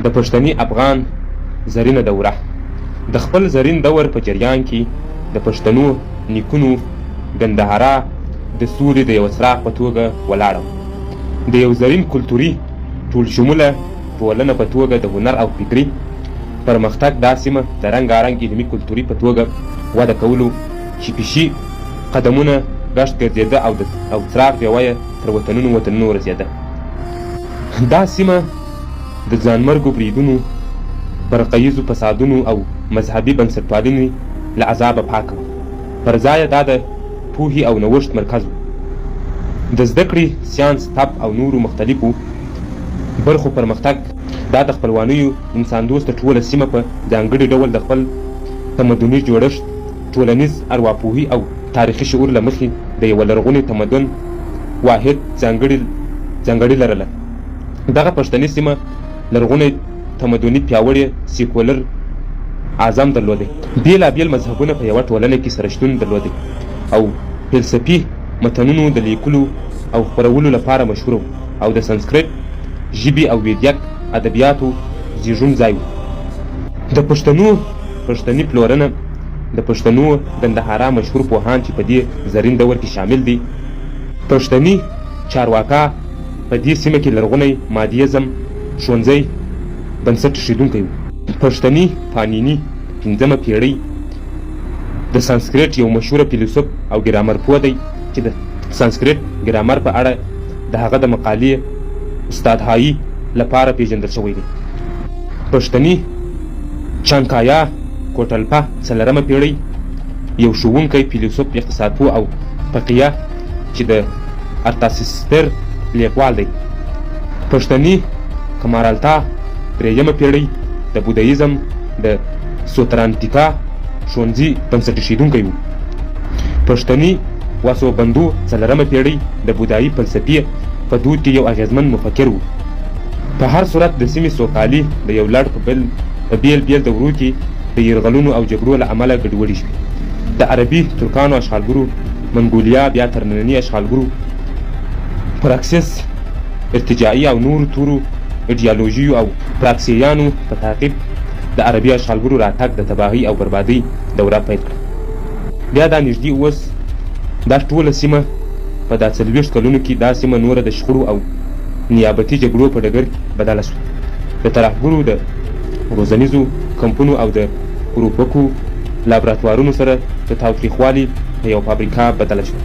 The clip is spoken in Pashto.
د پښتني افغان زرینه دوره. د خپل زرین دور په جریان کې د پښتنو نیکونو ګندهارا د سولې د یوه څراغ په توګه ولاړه وه. د یو زرین کلتوري ټول شموله ټولنه په توګه د هنر او فکري پرمختګ دا سیمه د رنګارنګ علمي کلتوري په توګه وده کولو چې پښي قدمونه ګشت ګرځېده او د او څراغ ډېوه یې تر وطنونو وطنونو رسېده. دا سیمه د ځانمرګو بریدونو، فرقه ییزو فسادونو او مذهبي بنسټپالنې له عذابه پاکه وه. پر ځای یې دا د پوهې او نوښت مرکز و. د زده کړې، سیانس، طب او نورو مختلفو برخو پرمختګ دا د خپلوانیو انساندوسته ټوله سیمه په ځانګړي ډول د خپل تمدني جوړښت، ټولنیز، ارواپوهي او تاریخي شعور له مخې د یوه لرغوني تمدن واحد ځانګړي ځانګړي لرله. دغه پښتني سیمه لرغونی تمدني پیاوړې سیکولر اعظم درلودی. بېلا بېل مذهبونه په یوه ټولنه کې سره شتون درلودی او فلسفي متنونو د لیکلو او خپرولو لپاره مشهوره وو او د سنسکرټ ژبې او ویدیک ادبیاتو زیږون ځای وو. د پښتنو پښتني پلورنه د پښتنو ګندهارا مشهور پوهان چې په دې زرین دور کې شامل دي، پښتني چارواکا په دې سیمه کې لرغونی مادیزم ښوونځی بنسټ ایښودونکی و. پښتني پانیني، پنځمه پېړۍ، د سانسکریټ یو مشهور فیلسوف او ګرامر پوه دی چې د سانسکریټ ګرامر په اړه د هغه د مقالې استادهایی لپاره پېژندل شوی دی. پښتني چانکایا کوټلپه، څلورمه پېړۍ، یو ښوونکی، فیلسوف، اقتصاد پوه او فقیه چې د ارتاسستر لیکوال دی. پښتني کمارالتا، درېیمه پېړۍ، د بودایزم د سوترانتیکا ښوونځي بنسټ ایښودونکی و. پښتني واسوبندو، څلورمه پېړۍ، د بودايي فلسفې په دود کې یو اغېزمن مفکر و. په هر صورت د سیمې سوکالي د یو لړ په بېل بېل دورو کې د یرغلونو او جګړو له امله ګډوډې شوې. د عربي ترکانو اشغالګرو منګولیا بیا تر ننني اشغالګرو پراکسیس ارتجاعي او نورو تورو ایډیالوژیو او پراکسییانو په تعقیب د عربي اشغالګرو راتګ د تباهۍ او بربادۍ دوره پیل کړه. بیا دا نږدې اوس دا ټوله سیمه په دا 40 کلونو کې دا سیمه نوره د شخړو او نیابتي جګړو په ډګر بدله شوه. د ترهګرو د روزنیزو کمپونو او د اروپکو لابراتوارونو سره د تاوتریخوالي په یوه فابریکه بدله شوه.